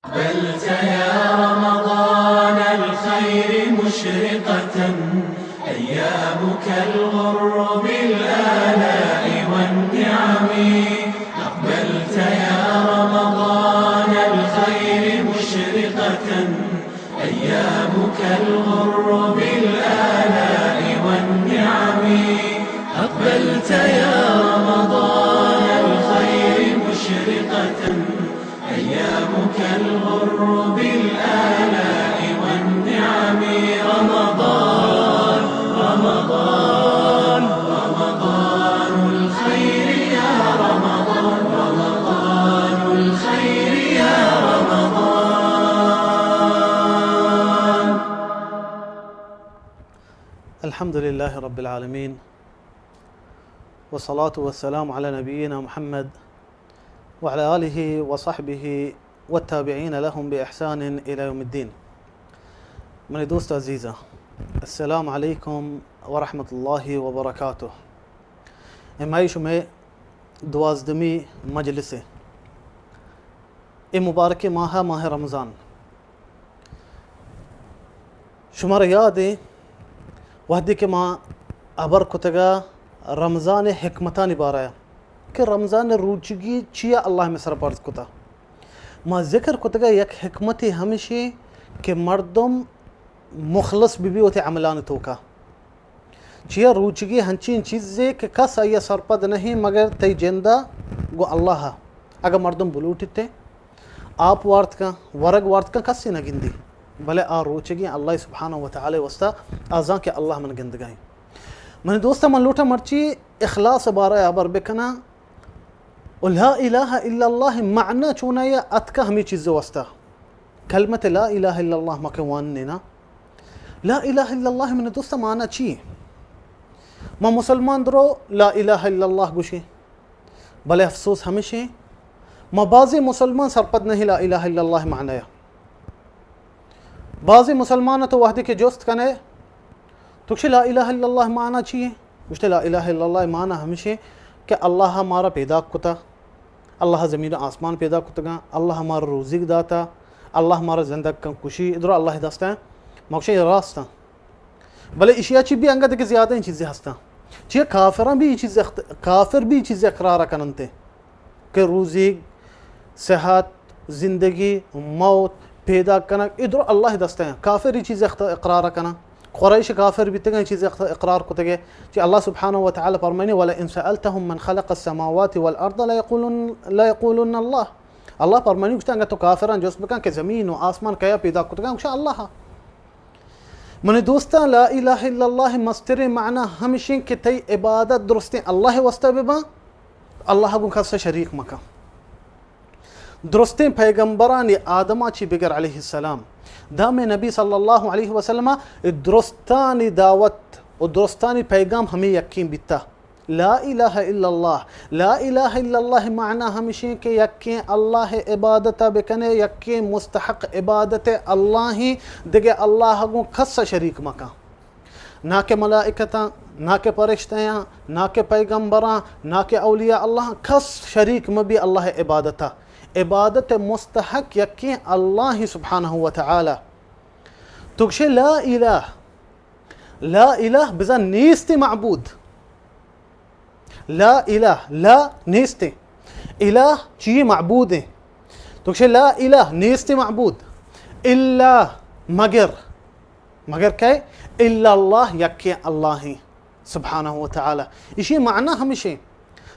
أقبلت يا رمضان الخير مشرقة، أيامك الغر بالآلاء والنعم. أقبلت يا رمضان الخير مشرقة، أيامك الغر بالآلاء والنعم. أقبلت يا رمضان الخير مشرقة، أيامك الغر بالآلاء والنعم. رمضان، رمضان، رمضان الخير يا رمضان، رمضان الخير يا رمضان. الحمد لله رب العالمين، والصلاة والسلام على نبينا محمد وعلى آله وصحبه والتابعين لهم بإحسان إلى يوم الدين. منی دوست عزیزاں، السلام علیکم ورحمۃ اللہ وبرکاتہ. اے مئے شمئے دوازدمی مجلس اے. اے مبارکیں ماہ، ماہ رمضان. شمارا یاد ایں، وہدے کہ ما ہبر کتگا رمضان ءِ حکمتانی بارہ ءَ کہ رمضان ءِ روچگی چیا اللہ مئے سر فرض کتا، ما ذکر کتگا یک حکمتے ہمشی کہ مردم مخلص بہ بی وتی عملانی توکا. چیا روچگی ہنچین چیزے کہ کس آئی ءَ سرپد نہیں مگر تئی جند ءَ گوں اللہ ءَ. اگاں مردم بلوٹیت ءُ آپ وارت کن، ورگ وارت کن، کسے نہ گندی، بلے آ روچگی اللہ سبحانہ و تعالی واسطہ آ زان کہ اللہ من گندگائیں. منی دوستاں، من لوٹاں مرچی اخلاص بارہ ءَ ہبر بکناں. و لا الہ الا اللہ معنی چونایا اتکا ہمے چیز واسطہ. کلمت لا الہ الا اللہ ما کہ واننے نا، لا الہ الا اللہ منی دوست معنی چی؟ ما مسلمان درو لا الہ الا اللہ گوشیں، بلے افسوس ہمشیں ما بعضی مسلمان سرپد نہیں لا الہ الا اللہ معنی. بعضی مسلمان تو وہدے کہ جست کنے، تو گشے لا الہ الا اللہ معنی چی؟ گوشتے، لا الہ الا اللہ معنی ہمشی کہ اللہ مارا پیدا کتا، اللہ زمین و آسمان پیدا کتگاں، اللہ مارا روزیگ داتا، اللہ مارا زندگ کن کشی، ادرو اللہ دستاں. ما گوشیں راستاں. بلے اشیا چی بھی انگت کہ زیادہ این چیزیں ہستاں. چیا کافراں بھی یہ چیز اخت-، کافر بھی یہ چیز اقرار کننتے. کہ روزیگ، صحت، زندگی، موت، پیدا کنگ، اے درو اللہ دست ایں. کافر ای چیز اخت-، اقرار کنن. قریش کافر بیتگن، ای چیز اخت-، اقرار کتگے. چی اللہ سبحانہ و تعالی فرمائنی، ولئن سألتهم من خلق السماوات والأرض ليقولن، ليقولن الله. اللہ فرمائنی، گوشتا، اگر تو کافران جست بکن کہ زمین و آسمان کیا پیدا کتگن، گوشا اللہ. منی دوستاں، لا الہ الا اللہ مستریں معنی ہمشیں کہ تئی عبادت درستیں اللہ واسطہ بباں، اللہ گوں کس شریک مکن. درستیں پیغمبرانی آدما چی بگر علیہ السلام، دام نبی صلی اللہ علیہ وسلم درستانی دعوت و درستانی پیغام ہمیں یقین بیتا. لا الہ الا اللہ. لا الہ الا اللہ معنی ہمشیں کہ یکیں اللہ عبادت بکنے، یکیں مستحق عبادت اللہ ہیں، دگہ اللہ گوں کس شریک مکن. نہ کہ ملائکتاں، نہ کہ پرشتیاں، نہ کہ پیغمبراں، نہ کہ اولیاء اللہ، کس شریک مبی اللہ عبادتا. عبادت مستحق یکیں اللہ ہیں سبحانہ و تعالی. تو گشے لا الہ، لا الہ بزاں نیست معبود. لا الہ، لا نیست. الہ چی؟ معبود. تو گشے لا الہ نیست معبود الا، مگر، مگر کہ الا اللہ، یکیں اللہ ہیں سبحانہ و تعالی. اشی معنی ہمشیں.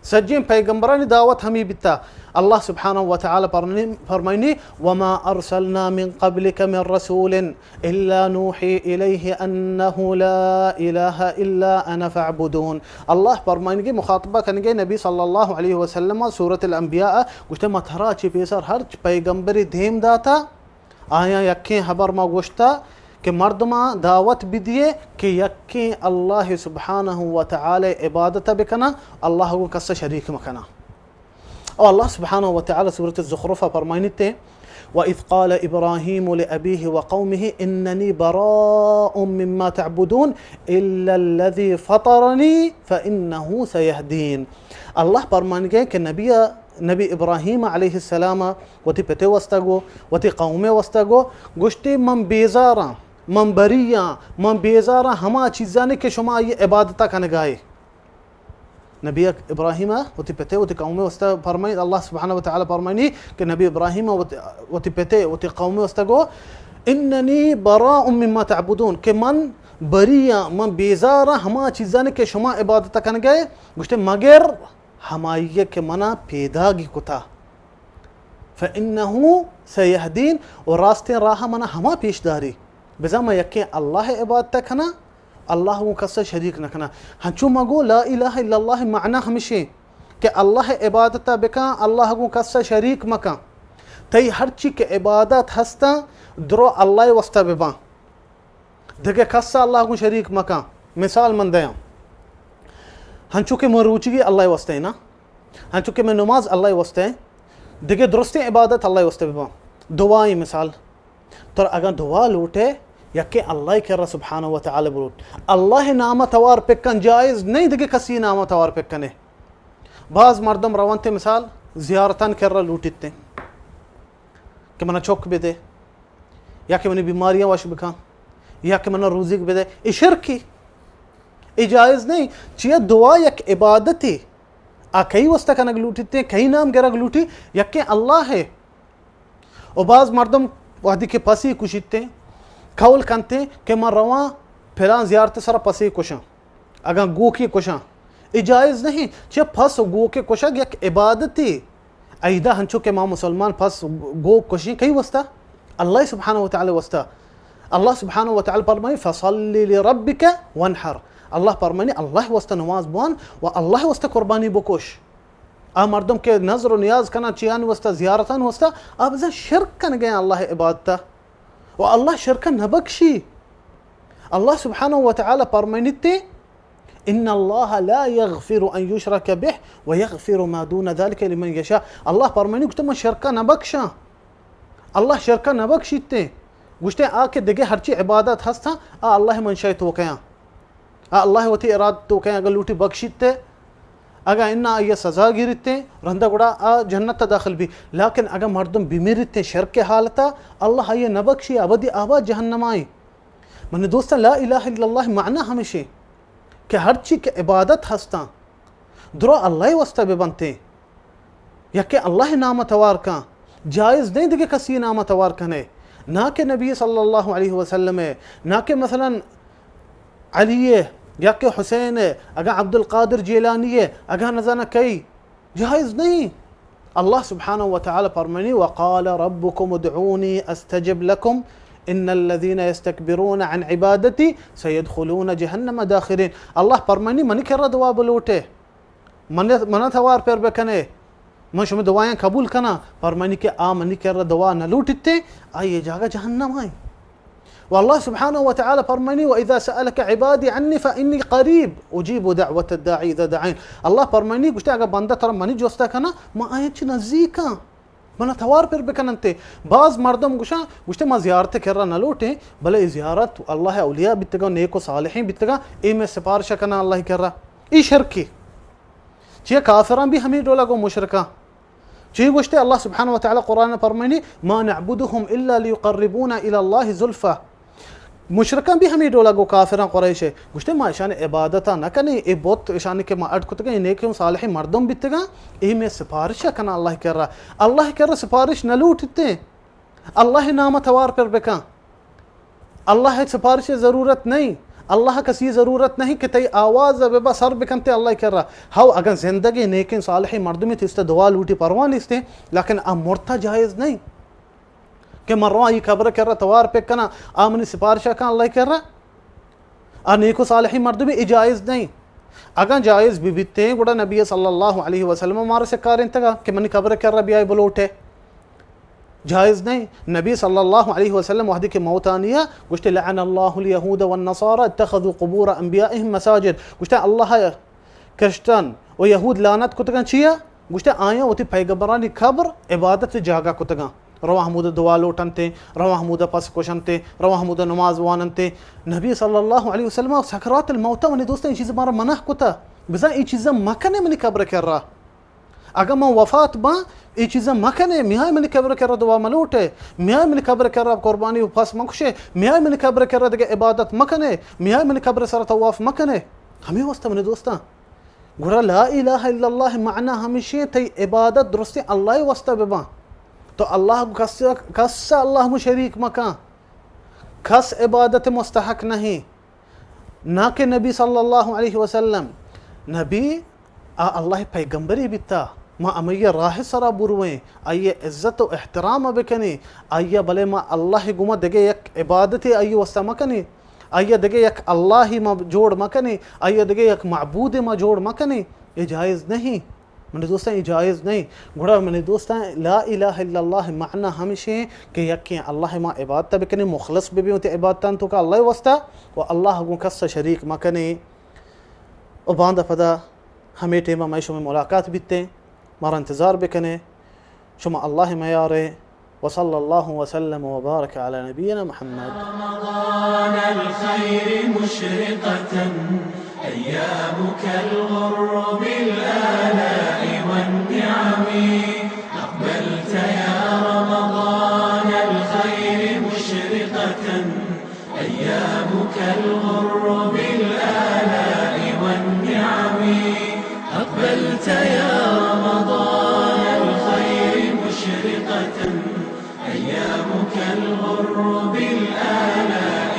سجیں پیغمبرانی دعوت ہمیں بیتا. اللہ سبحانہ و تعالی فرمائنی، فرمائنی، وما ارسلنا من قبلك من رسول الا نوحي اليه انه لا اله الا انا فاعبدون. اللہ فرمائنگے، مخاطبہ کنگے نبی صلی اللہ علیہ وسلم، سورۃ الانبیاء، گوشتے، ما ترا چی پیسر ہرچ پیغمبری دیم داتا، آیاں یکیں ہبر ما گوشتا کہ مردماں دعوت بدیے کہ یکیں اللہ سبحانہ و تعالی عبادت بکناں، اللہ گوں کس شریک مکناں. او اللہ سبحانہ و تعالی سورۃ الزخرف فرمائنیتے، وَإِذْ قَالَ إِبْرَاهِيمُ لِأَبِيهِ وَقَوْمِهِ إِنَّنِي بَرَاءٌ مِّمَّا تَعْبُدُونَ إِلَّا الَّذِي فَطَرَنِي فَإِنَّهُ سَيَهْدِينِ. اللہ فرمائنگے کہ نبی نبی ابراہیم علیہ السلام ءَ وتی پت ءِ واسطہ گو، وتی قوم ءِ واسطہ گو، گوشتی من بیزاراں، من بریاں، من بیزاراں ہما چیزانی کہ شما آئی عبادت ءَ کنگائے۔ نبی ابراہیم ءَ وتی پت ءِ وتی قوم ءِ واسطہ فرمائنی، اللہ سبحانہ و تعالی فرمائنی کہ نبی ابراہیم ءَ وتی، وتی پت ءِ وتی قوم ءِ واسطہ گو، اننی براء مما تعبدون، کہ من بریاں، من بیزاراں ہما چیزانی کہ شما عبادت ءَ کنگائے، گوشتی مگر ہمائی کہ منا پیداگی کتا، فإنه سيهدين، و راستیں راہ منا ہما پیش داری، بزاں من یکیں اللہ ءِ عبادت کناں، اللہ گوں کس ءَ شریک نہ کناں۔ ہنچو مگو لا الہ الا اللہ معنی ہمشیں کہ اللہ ءِ عبادت بکن، اللہ گوں کس ءَ شریک مکن۔ تئی ہرچی کہ عبادت ہستاں، درو اللہ ءِ واسطہ بباں۔ دگہ کس ءَ اللہ گوں شریک مکن۔ مثال من دیاں، ہنچو کہ من روچگی اللہ ءِ واسطہ نا، ہنچو کہ من نماز اللہ ءِ واسطہ، دگہ درستیں عبادت اللہ ءِ واسطہ بباں۔ دعائیں مثال، ترا اگاں دعا لوٹے، یکیں اللہ ءِ کرا سبحانہ و تعالی بلوٹ۔ اللہ ءِ نام ءَ توار پکن، جائز نہیں دگہ کسی نام ءَ توار پکنے۔ باز مردم رونتے مثال زیارتان کرا لوٹیتے کہ منا چک بدے، یا کہ منی بیماریاں وش بکن، یا کہ منا روزیگ بدے، اے شرکی، اے جائز نہیں۔ چیا دعا یک عبادتی، آ کئی واسطہ کنگ لوٹیتے، کئی نام گرگ لوٹی، یکیں اللہ ہے۔ و باز مردم وہدی کہ پسی کشیتے، قول کنتے کہ من رواں پلان زیارت سرا پسی کشاں۔ اگاں گوکے کشاں، اے جائز نہیں۔ چہ پس و گوکے کشگ یک عبادتے۔ ایدا ہنچو کہ ما مسلمان پس گوک کشیں، کئی واسطہ؟ اللہ سبحانہ و تعالی واسطہ۔ اللہ سبحانہ و تعالی فرمانی، فصل لربک وانحر۔ اللہ فرمانی، اللہ واسطہ نماز بوان و اللہ واسطہ قربانی بکش۔ آ مردم کہ نذر و نیاز کناں چیانی واسطہ، زیارتانی واسطہ، آ بزاں شرک کنگے اللہ عبادتا۔ و اللہ شرک نہ بخشی۔ اللہ سبحانہ و تعالی فرمائنیتے، ان اللہ لا یغفر ان یشرک بہ و یغفر ما دون ذلک لمن یشاء۔ اللہ فرمائنی، گوشتے من شرک نہ بخشاں۔ اللہ شرک نہ بخشیتے۔ گوشتے آ کہ دگہ ہرچی عبادت ہستاں، آ اللہ منشاء توکیاں۔ آ اللہ وتی اراد توکیاں، اگر لوٹی بخشیتے، اگاں انا آئی سزا گیریتے، رندا گڑا آ جنت داخل بی۔ لیکن اگاں مردم بمیریتے شرک حالتا، اللہ آئی نہ بخشی، ابدی آباد جہنمائیں۔ منی دوستاں، لا الہ الا اللہ معنی ہمشی کہ ہرچی کہ عبادت ہستاں، درو اللہ واسطہ ببنتے۔ یکے اللہ نام توار کن، جائز نہیں دگہ کسی نام توار کنے۔ نہ کہ نبی صلی اللہ علیہ وسلم ہے، نہ کہ مثلاً علی ہے، یا کہ حسین ہے، اگاں عبدالقادر جیلانی ہے، اگاں نزانہ کئی، جائز نہیں۔ اللہ سبحانہ و تعالی فرمانی، وقال ربکم ادعونی استجب لکم ان الذین یستکبرون عن عبادتی سیدخلون جہنم داخرین۔ اللہ فرمانی، منی کرا دعا بلوٹے، من، منا توار پر بکنے، من شما دعایاں قبول کناں۔ فرمانی کہ آ منی کرا دعا نہ لوٹتے، آئی جاگہ جہنم آئیں۔ و اللہ سبحانہ و تعالی فرمانی، و اذا سألک عبادی عنی فانی قریب اجیب دعوت الداعی اذا دعین۔ اللہ فرمانی، گوشتے اگر بندہ ترا منی جوستا کنا، ما آیاں چی نزدیکاں، منا توار پر بکننتے۔ باز مردم گوشاں، گوشتے ما زیارت کرا نہ لوٹیں، بلے اے زیارت اللہ اولیاء بیتگاں، نیک و صالحین بیتگاں، اے میں سفارش کناں اللہ کرا۔ اے شرکی۔ چیا کافراں بھی ہمیں ڈولا گو مشرکاں۔ چی گوشتے اللہ سبحانہ و تعالی قرآن فرمائنی، ما نعبدهم الا لیقربونا الی اللہ زلفی۔ مشرکاں بھی ہمیں ڈولا گو کافراں قریش ہے۔ گوشتے ما اشان عبادتا نہ کنیں، اے بت اشان کہ ما اڈ کتگیں، اے نیکیں صالحیں مردم بیتگاں، اے میں سفارش کنا اللہ کرا۔ اللہ کرا سفارش نہ لوٹتے۔ اللہ نام توار پر بکن۔ اللہ سفارش ضرورت نہیں۔ اللہ کسی ضرورت نہیں کہ تئی آواز ببا سر بکنتے اللہ کرا۔ ہو اگر زندگی نیکیں صالحیں مردمی تیستا دعا لوٹی پرواہ نیستے، لیکن آ مرتا جائز نہیں کہ من رواں ای قبر کرا توار پک کنا، آ منی سفارش کن اللہ کرا۔ آ نیک و صالحیں مردمی، اے جائز نہیں۔ اگاں جائز بہ بیتیں، گڑا نبی صلی اللہ علیہ وسلم مارا سکارینتگا کہ منی قبر کرا بیائے بلوٹے۔ جائز نہیں۔ نبی صلی اللہ علیہ وسلم وہدی کہ موتانیہ گوشتے، لعن اللہ الیہود والنصارى اتخذوا قبور انبیائهم مساجد۔ گوشتے، اللہ کرسچن و یہود لعنت کتگاں چیا؟ گوشتے، آیاں وتی پیغمبرانی قبر عبادت جاگہ کتگاں۔ رواں ہمودا دعا لوٹنتے، رواں ہمودا پس کشنتے، رواں ہمودا نماز واننتے۔ نبی صلی اللہ علیہ وسلم سکرات الموت، منی دوستاں، اے چیز مارا منع کتا۔ بزاں اے چیزاں مکنے منی قبر کرا۔ اگاں من وفات باں، اے چیزاں مکنے، میائے منی قبر کرا دعا ملوٹے، میائے منی قبر کرا قربانی و پس مکشے، میائے منی قبر کرا دگہ عبادت مکنے، میائے منی قبر سرا طواف مکنے۔ ہمے واسطہ منی دوستاں، گڑا لا الہ الا اللہ معنی ہمیشی تئی عبادت درستیں اللہ واسطہ بباں۔ تو اللہ گو کس، کس اللہ گو شریک مکاں، کس عبادت مستحق نہیں۔ نا کہ نبی صلی اللہ علیہ وسلم، نبی آ اللہ پیغمبری بیتا، ما ہمئی راہ سرا برویں، آئی عزت و احترام بکنیں، آئی بلے ما اللہ گما دگہ یک عبادت آئی واسطہ مکنیں، آئی دگہ یک اللہ ما جوڑ مکنیں، آئی دگہ یک معبود ما جوڑ مکنیں، یہ جائز نہیں۔ منی دوستاں، یہ جائز نہیں۔ گڑا منی دوستاں، لا الہ الا اللہ معنی ہمشیں کہ یکیں اللہ ما عبادت بکنیں، مخلص ببیں وتی عبادتان توکا اللہ واسطہ، و اللہ گوں کس شریک مکنیں۔ و باندا پدا ہمے ٹیما مئے شمئے ملاقات بیتیں، مارا انتظار بکنیں۔ شما اللہ میارے۔ وصلى الله وسلم وبارك على نبينا محمد. رمضان الخير مشرقة، أيامك الغر بالآلاء والنعم. أقبلت يا رمضان الخير مشرقة، أيامك الغر بالآلاء والنعم. أقبلت يا رمضان الخير مشرقة، أيامك الغر بالآلاء